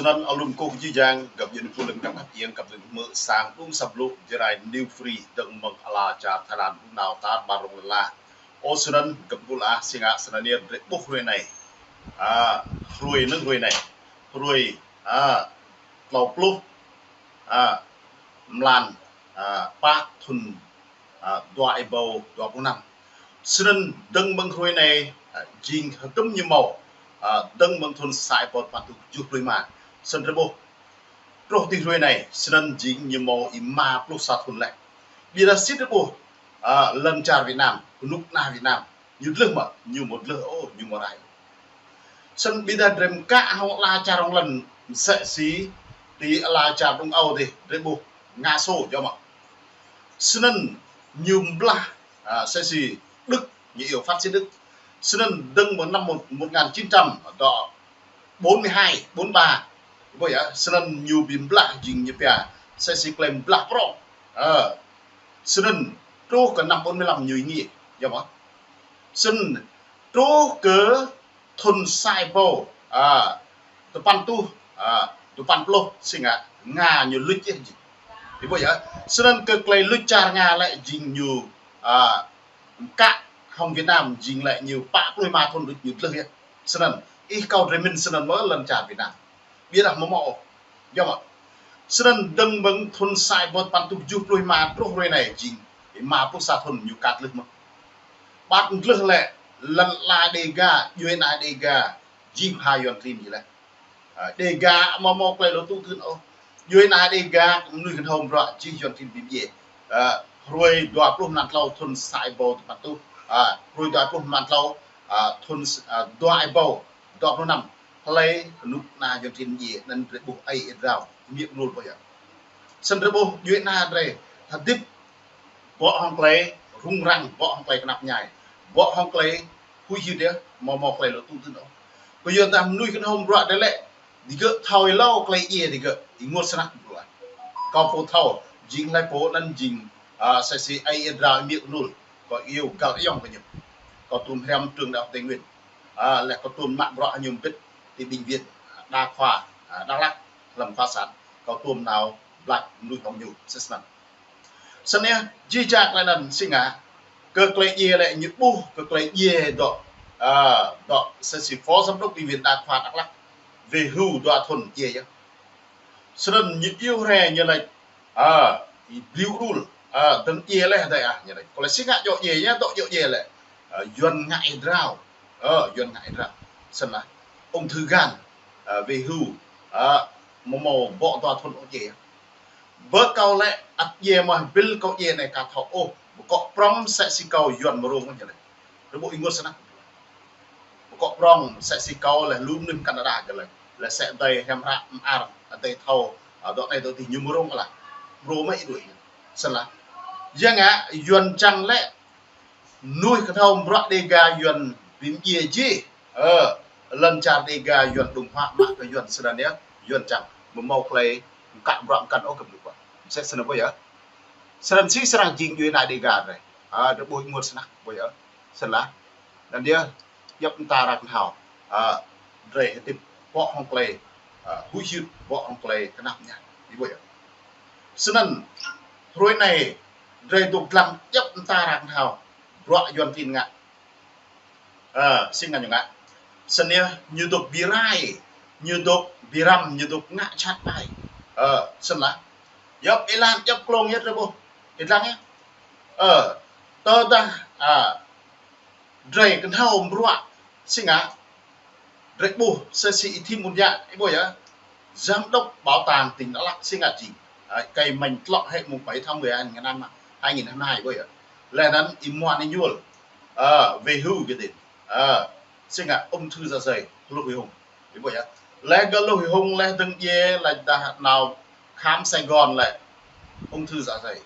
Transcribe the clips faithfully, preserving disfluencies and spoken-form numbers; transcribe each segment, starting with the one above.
Anŭn alum kơ jih jang, găp djuai ania pô lăng găp hăp ieng, găp djuai ania mơ̆ sang đung sa blŭ, Jrai New Free, dơ̆ng mơ̆ng ala čar Thái Lan, đung nao tar ƀar rŏng lŏn la. Ơ, snăn găp ƀuh ah, si ngă snăn yơh drơi ƀuh hruê anai. A, hruê anŭn hruê anai. Hruê, a, tlâo pluh, a, mlan, a, pă thŭn, a, dua êbâo dua pluh năm. Snăn dơ̆ng mơ̆ng hruê anai, a, jing hơdôm ñu mâo, a, dơ̆ng mơ̆ng thŭn sa êbâo tơpăn êtuh kjuh pluh êma. Snăn drơi ƀuh. Truh ti hruê anai, snăn jing ñu mâo êma pluh sa thŭn leh. Ƀiădah sĭt drơi ƀuh, a, lŏn čar Việt Nam, kơnuk kơna Việt Nam, ñu dlưh mơ̆, ñu mâo dlưh ôh, ñu mâo rai. Snăn ƀiădah drơi mkă hŏng ala čar rŏng lŏn, msĕ si ti ala čar Đông Âu dih, drơi ƀuh Nga Xô, yơh mơ̆. Snăn ñu blah, a, msĕ si Đức, ñu iâu phát xít Đức. Snăn dơ̆ng mơ̆ng năm một, một ngàn chín trăm, dŏ bốn mươi hai, bốn ba. Ƀuh yơh, snăn ñu bi blah jing ñu pia, msĕ si klei blah prŏng. Ơ. Snăn truh kơ năm bốn mươi lăm ñu êngiê, yơh mơ̆. Snăn truh kơ thŭn sa êbâo, a, tơpăn êtuh, a, tơpăn pluh, si ngă, Nga ñu luč yơh jing. Ƀuh yơh, snăn kơ klei luč čar Nga lĕ jing ñu, a, mkă hŏng Việt Nam jing lĕ ñu pă pluh êma thŭn luč ñu dlưh yơh. Snăn, ih kâo drơi mĭn snăn mơ̆ lŏn čar Việt Nam. Ƀiădah mâo mâo ôh. Yơh mơ̆. Snăn dơ̆ng mơ̆ng thŭn sa êbâo tơpăn êtuh kjuh pluh êma truh hruê anai jing êma pluh sa thŭn ñu ka dlưh mơ̆n. Ƀăt dlưh lĕ lŏn ala Đêga, djuai ania Đêga, jing pha Yuăn klin jih leh. A, Đêga mâo mâo klei lŏ tŭ dưn ôh. Djuai ania Đêga, mnuih kơnhâo bruă jih Yuăn klin bi mdjiê. A, hruê dua pluh mlan tlâo thŭn sa êbâo tơpăn êtuh. A, hruê dua pluh mlan tlâo, a, thŭn s-, a, dua êbâo dua pluh năm. Hlơi kơnuk kơna Yuăn klin mdjiê, anŭn drơi ƀuh ai êdrao, miêk nul ƀuh yơh. Snăn drơi ƀuh djuai ania drơi, hơdip bŏ hŏng klei rŭng răng, bŏ hŏng klei knap mñai, bŏ hŏng klei huĭ hyưt yơh, mâo mâo klei lŏ tŭ dưn ôh. Kyuadah mnuih kơnhâo bruă drơi lĕ, digơ̆ thâo êlâo klei djiê digơ̆, ih ngă snăk bruă. Kâo pô thâo, jing hlơi pô anŭn jing, a, msĕ si ai êdrao miêk nul, kâo iâu găl ayŏng kơ ñu. Kâo tuôm hriăm trường Đại học Tây Nguyên. A, leh kâo tuôm mă bruă ñu mbĭt ti bệnh viện đa khoa, a, Dak Lak, hlăm khoa sản. Kâo tuôm nao blač mnuih hŏng ñu, msĕ snăn. Snăn yơh, jih jang klei anŭn si ngă, kơ klei djiê lĕ ñu ƀuh, kơ klei djiê dŏ, a, dŏ msĕ si phó giám đốc bệnh viện đa khoa Dak Lak, về hưu dua thŭn djiê yơh. Snăn ñu iâu hrĕ ñu laĭ, a, ih bliu rul, a, dơ̆ng djiê leh adai ah, ñu laĭ. Kơ lĕ si ngă djŏ djiê, ñu dŏ djŏ djiê lĕ, a, Yuăn ngă êdrao, a, Yuăn ngă êdrao. Snăn lah, ung thư gan, a, về hưu, a, mâo mâo bŏ dua thŭn ôh djiê. Bơ kâo lĕ ăt djiê mơ̆ ƀiă kâo djiê anai ka thâo ôh. Bơ kâo prŏng msĕ si kâo Yuăn mrông ñu lĕ. Rơbô ih ngă snăk. Bơ kâo prŏng msĕ si kâo lĕ lu mnuih Canada gơ̆ lĕ. Lĕ msĕ adai hiam hră mơar, adai thâo, a, dŏ anai dŏ adih ñu mrông lah. Mrông mơ̆ ih đuaĭ. Snăn lah. Yang ngă Yuăn čang lĕ mnuih kơnhâo bruă Đêga Yuăn bi mdjiê jih. Ơ, lŏn čar Đêga Yuăn đung huă mă kơ Yuăn snăn yơh, Yuăn čang. Mâo mâo klei mkă bruă mkăn ôh kơ mnuih. Msĕ snăn ƀuh yơh. Snăn si srăng jing djuai ania Đêga drơi. A, drơi ƀuh ih ngă snăk ƀuh yơh. Snăn lah. Anŭn yơh, djŏp mta arăng kơnhâo. A, drơi hơdip bŏ hŏng klei, a, huĭ hyưt bŏ hŏng klei knap mñai. Ih ƀuh yơh. Snăn, hruê anai, drơi dôk dlăng djŏp mta arăng kơnhâo. Bruă Yuăn klin ngă. A, si ngă ñu ngă. Snăn yơh, ñu dôk bi rai, ñu dôk bi răm, ñu dôk ngă jhat ƀai. A, snăn lah. Djŏp êlan, djŏp klông yơh drơi ƀuh. Ih dlăng yơh. A, tơdah, a, drơi kơnhâo bruă, si ngă, drơi ƀuh, msĕ si ih thim ƀun yă, ih ƀuh yơh. Giám đốc bảo tàng tỉnh Đắk Lắk si ngă jing. A, kơi mơ̆ng tlŏ hĕ mùng bảy tháng mười hai nghìn hai mươi hai, ih ƀuh yơh. Leh anŭn ih muă ih ñuôl, a, về hưu kơ đĭ. A, si ngă ung thư dạ dày, Lục Huy Hùng. Ih ƀuh yơh. Leh gơ̆ Lục Huy Hùng leh dơ̆ng djiê laih dah nao khám Sài Gòn lĕ ung thư dạ dày.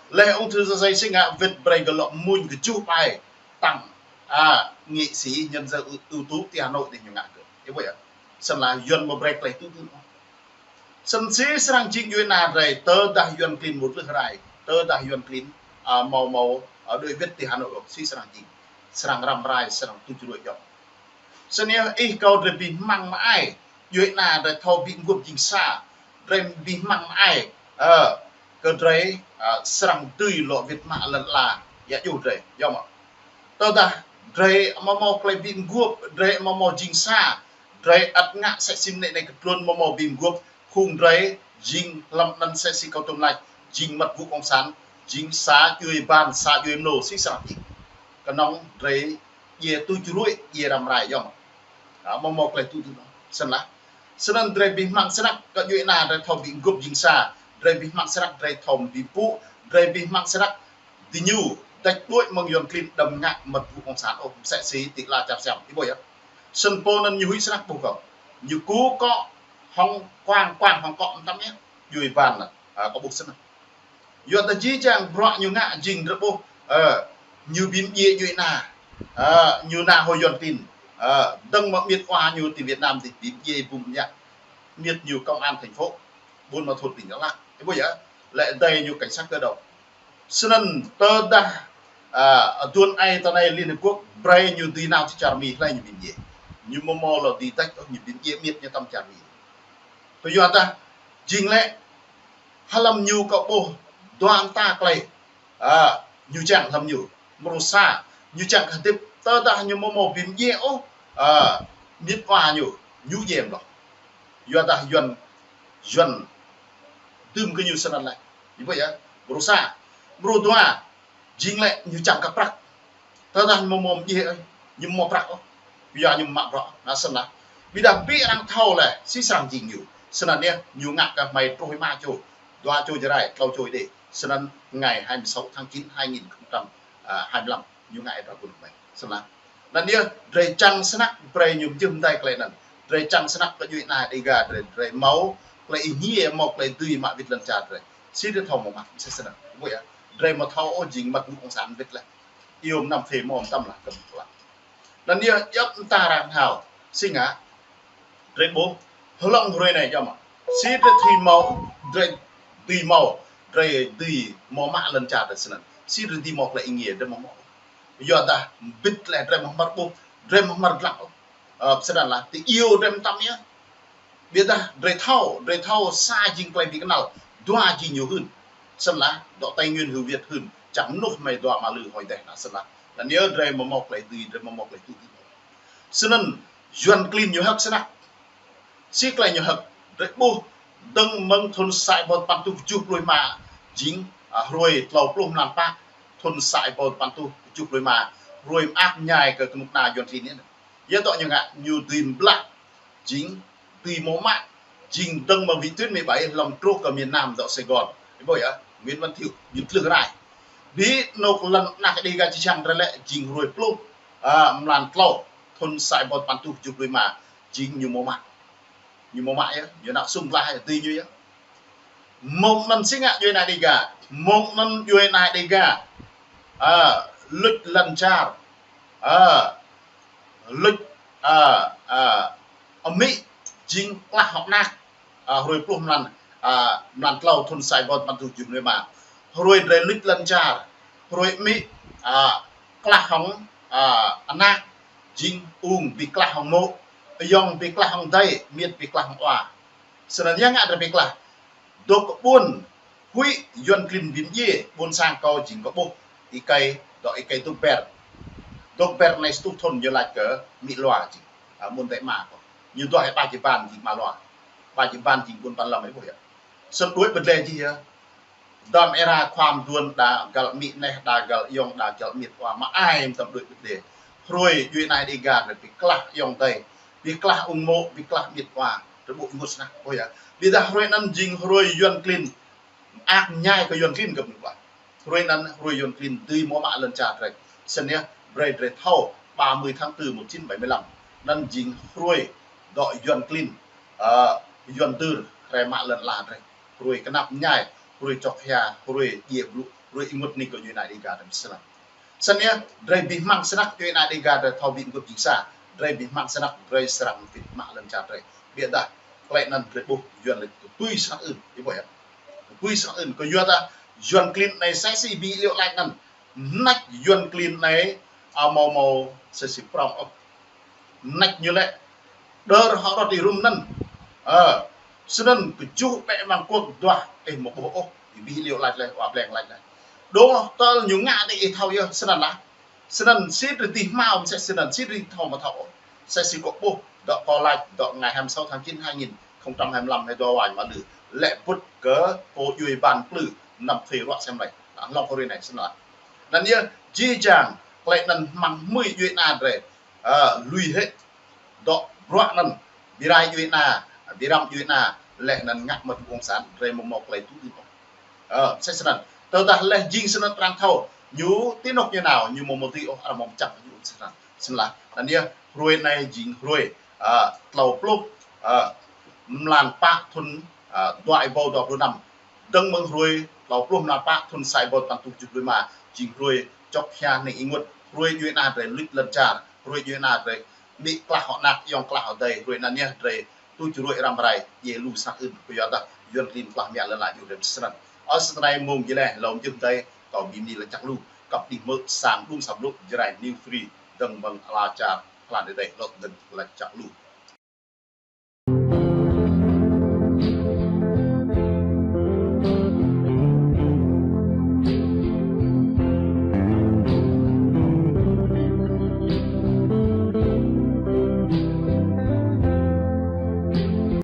Leh ung thư dạ dày si ngă wơ̆t brơi gơ̆ lŏ mmuñ kơčŭh ƀai tăng, a, nghị sĩ nhân dân ưu, ưu tú ti Hà Nội dih ñu ngă kơ. Ih ƀuh yơh. Snăn lah Yuăn mâo brơi klei tŭ dưn. Snăn si srăng jing djuai ania drơi, tơdah Yuăn klin mŭt leh rai, tơdah Yuăn klin, a, mâo mâo, a, đuaĭ wơ̆t ti Hà Nội, si srăng jing. Srăng răm rai, srăng tŭ dưn đuaĭ djŏp. Snăn yơh ih kâo drơi bi hmăng mă ai. djuai ana drei thâo ƀu mguôp jing sa, drei ƀu hmăng ai, ơ, kơ drei, ơ, srăng dưi lŏ wĭt mă lŏn ala, ia djuh drei, yơh mơ̆. Tơdah drei amâo mâo klei ƀu mguôp, drei amâo mâo jing sa, drei ăt ngă msĕ si mơnĕ anai kơ tluôn amâo mâo ƀu mguôp, khung drei jing hlăm anăn msĕ si kâo tŭm lač, jing măt gŭ cộng sản, jing sa djuai ban, sa djuai mlô, si srăng jing. Kơnơ̆ng drei djiê tui črui, djiê răm rai yơh mơ̆. Ơ, amâo mâo klei tŭ dưn ôh. Snăn lah. Snăn drei ƀu hmăng snăk kơ djuai ana drei thâo ƀu mguôp jing sa, drei ƀu hmăng snăk drei thâo ƀu pŭ, drei ƀu hmăng snăk diñu dăč đuĕ mơ̆ng Yuăn klin đăm ngă măt gŭ cộng sản ôh, msĕ si ti ala čar Siam, ih ƀuh yơh. Snăn pô anăn ñu huĭ snăk ƀuh kâo. Ñu kơkuh kơ hŏng kuang kuang hŏng kâo mtam yơh. Djuai ban lah. Ơ, kâo ƀuh snăn. Yua dah jih jang bruă ñu ngă jing drei ƀuh, ơ, ñu bi mdjiê djuai ana. Ơ, ñu nao hŏng Yuăn klin. Ơ, dơ̆ng mơ̆ amiêt wa ñu ti Việt Nam dih bi mdjiê bum biă. Amiêt ñu công an thành phố, ƀuôn ma thut tỉnh Đắk Lắk. Ih ƀuh yơh, lĕ adơi ñu cảnh sát cơ động. Snăn tơdah, ơ, aduôn ai tơ anai Liên Hợp Quốc, brei ñu dưi nao ti čar Mi, hlei ñu bi mdjiê. Ñu amâo mâo lŏ dưi dăč ôh, ñu bi mdjiê amiêt ñu tăm čar Mi. Tui yua dah, jing lĕ, hlăm ñu kâo ƀuh dua mta klei. Ơ, ñu čiăng hlăm ñu. Mrô sa, ñu čiăng kơ hdĭp tơdah ñu amâo mâo bi mdjiê ôh, ơ, amiêt wa ñu, ñu djiê mlŏ. Yua dah Yuăn, Yuăn dưm kơ ñu snăn lĕ. Ih ƀuh yơh, mrô sa. Mrô dua, jing lĕ ñu čiăng kơ prăk. Tơdah ñu amâo mâo mdjiê ôh, ñu amâo mâo prăk ôh. Yua ñu amâo mă bruă, nă snăn lah. Ƀiădah bi arăng thâo lĕ, si srăng jing ñu. Snăn yơh, ñu ngă kơ hmei truh êma čô, dua čô Jarai, tlâo čô Êđê. Snăn ngày hai mươi sáu tháng chín hai nghìn không trăm hai mươi lăm, ñu ngă êa drao ƀuôn hmei. Snăn lah. Anăn yơh, drei čiăng snăk brei ñu mjưh mdei klei anăn. Drei čiăng snăk kơ djuai ana Đêga drei, drei mâo klei êngiê, mâo klei dưi mă wĭt lăn čar drei. Si drei thâo mâo mă, msĕ snăn. Ih ƀuh yơh, drei amâo thâo ôh jing măt gŭ cộng sản wĭt leh. Iâu mnăm phê mâo mtam lah kơ mklă. Anăn yơh, djŏp mta arăng hao. Si ngă, drei ƀuh, hlŏng hruê anei yơh mơ̆. Si drei dưi mâo, drei dưi mâo, drei dưi mâo mă lăn čar drei snăn. Si drei dưi mâo klei êngiê, drei amâo mâo. Yua dah mbĭt leh drei amâo hmăr ƀuh, drei amâo hmăr dlăng ôh. Ơ, snăn lah, ti iâu drei mtam yơh. Ƀiădah drei thâo, drei thâo sa jing klei bi knăl, dua jing ñu hưn. Snăn lah, dŏ Tây Nguyên hưn Việt hưn, čang mnuih hmei dua mă lư hôi deh nă snăn lah. Anăn yơh drei amâo mâo klei dưi, drei amâo mâo klei tŭ dưn. Snăn, Yuăn klin ñu hơ̆k snăk. Si klei ñu hơ̆k, drei ƀuh, dơ̆ng mơ̆ng thŭn sa êbâo dua păn êtuh kjuh pluh êma, jing, ơ, hruê tlâo pluh mlan pă, thŭn sa êbâo dua păn êtuh kjuh pluh êma, hruê mơak mñai kơ knŭk kna Yuăn klin anei. Yua dŏ ñu ngă, ñu dưi mblah, jing dưi mâo mă, jing dơ̆ng mơ̆ng vĩ tuyến mười bảy hlŏng truh kơ miền Nam dŏ Sài Gòn. Ih ƀuh yơh, Nguyễn Văn Thiệu, ñu tlưh rai. Bi anôk lăn anak Đêga čiăng drei lĕ, jing hruê pluh, ơ, mlan tlâo, thŭn sa êbâo dua păn êtuh kjuh pluh êma, jing ñu mâo mă. Ñu mâo mă yơh, ñu nao sum blah yơh, dưi ñu yơh. Mơ̆ng anăn si ngă djuai ana Đêga, mơ̆ng anăn djuai ana Đêga, ơ, luč lăn čar, ơ, luč, ơ, ơ, amĭ jing klah hŏng anak, ơ, hruê pluh mlan, ơ, mlan tlâo thŭn sa êbâo dua păn êtuh kjuh pluh êma. Hruê drei luč lăn čar, hruê amĭ, ơ, klah hŏng, ơ, anak, jing ung bi klah hŏng mô̆, ayŏng bi klah hŏng adơi, amiêt bi klah hŏng wa. Snăn ya ngă drei bi klah. Dôk kơ ƀuôn, huĭ Yuăn klin bi mdjiê, ƀuôn sang kâo jing kâo ƀuh, êkei, dŏ êkei Dôk Ber. Dôk Ber anei sa êtuh thŭn ñu lač kơ amĭ Lua jing, ơ, mơ̆ng adơi ama kâo. Ñu duah ƀă Ji Ban jing ama Lua. Ƀă Ji Ban jing ƀuôn Pan Lâm ih ƀuh yơh. Snăn đuĕ bơdle jih yơh. Dăm êra khua mduôn đa găl amĭ neh, đa găl ayŏng, đa găl amiêt wa, mă ai mtam đuĕ bơdle. Hruê djuai ana Đêga drei bi klah ayŏng adơi, bi klah ung mô̆, bi klah amiêt wa, drei ƀuh ênguôt snăk, ƀuh yơh. Ƀiădah hruê anăn jing hruê Yuăn klin mơak mñai kơ Yuăn klin găp ñu ƀuh. Hruê anăn hruê Yuăn klin dưi mâo mă lăn čar drei. Snăn yơh, brei drei thâo ba mươi tháng tư một chín bảy mươi lăm. Anăn jing hruê dŏ Yuăn klin, ơ, Yuăn dưr, hriê mă lăn ala drei. Hruê knap mñai, hruê čŏk hia, hruê djiê blŭ, hruê ênguôt nik kơ djuai ana Đêga drei snăn. Snăn yơh, drei bi hmăng snăk djuai ana Đêga drei thâo bi mguôp jing sa, drei bi hmăng snăk drei srăng wĭt mă lăn čar drei. Ƀiădah, klei anăn drei ƀuh Yuăn lač kpui snăk ưn, ih ƀuh yơh. Kpui snăk ưn, kơ yua dah Yuăn klin anei msĕ si bi iâu lač anăn. Mnêč Yuăn klin anei, amâo mâo msĕ si prŏng ôh. Mnêč ñu lĕ, đơr hŏ rŏt ih rŭm anăn, Ơ, snăn kơ juh ƀĕ măng kuôk duah ih mơ̆ ƀuh ôh, ih ƀuh liu lač leh, wa bleng lač leh. Dong tơl ñu ngă dih ih thâo yơh, snăn lah. Snăn sĭt rơ̆ tih hmao mơ̆ sĭt snăn, sĭt rơ̆ thâo mơ̆ thâo ôh. Sĭt si kơ ƀuh, dŏ kơ lač, dŏ ngày hai mươi sáu tháng chín hai nghìn không trăm hai mươi lăm hai dua wa ñu mă lư. Lĕ bŭt kơ pô djuai ban plư, năm thê ruă sem leh. Hlŏng kơ rơi anai snăn lah. Anăn yơh, jih jang, klei anăn hmăng hmưi djuai ana drei, ơ, lui hĕ, dŏ bruă anăn, bi rai djuai ana, bi răm djuai ana, leh anăn ngă mơ̆ng cộng sản, drei mơ̆ mâo klei tŭ dưn ôh. Ơ, msĕ snăn. Tơdah leh jing snăn arăng thâo, ñu ti anôk ñu nao, ñu mơ̆ mơ̆ dưi ôh, arăng mơ̆ čang ñu mơ̆ snăn. Snăn lah, anăn yơh, hruê anai jing hruê, ơ, tlâo pluh, ơ, mlan pă thŭn, ơ, dua êbâo dua pluh năm. Dơ̆ng mơ̆ng hruê tlâo pluh mlan pă thŭn sa êbâo dua păn êtuh kjuh pluh êma, jing hruê čŏk hia hnĭng ênguôt, hruê djuai ana drei luč lăn čar, hruê djuai ana drei amĭ klah hŏ anak, ayŏng klah hŏ adei, hruê anăn yơh drei tuč ruai răm rai, djiê lu snăk ưn, kyuadah Yuăn klin klah mă lăn ala djuai drei msĕ snăn. Ơ, snăn mông jih leh, lŏm jih dei, kâo bi mni lač jăk lu, kăp đih mơ̆ sang đŭng sa blŭ, Jrai News Free, dơ̆ng mơ̆ng ala čar, klan dei dei, lŏm dơ̆ng lač jăk lu.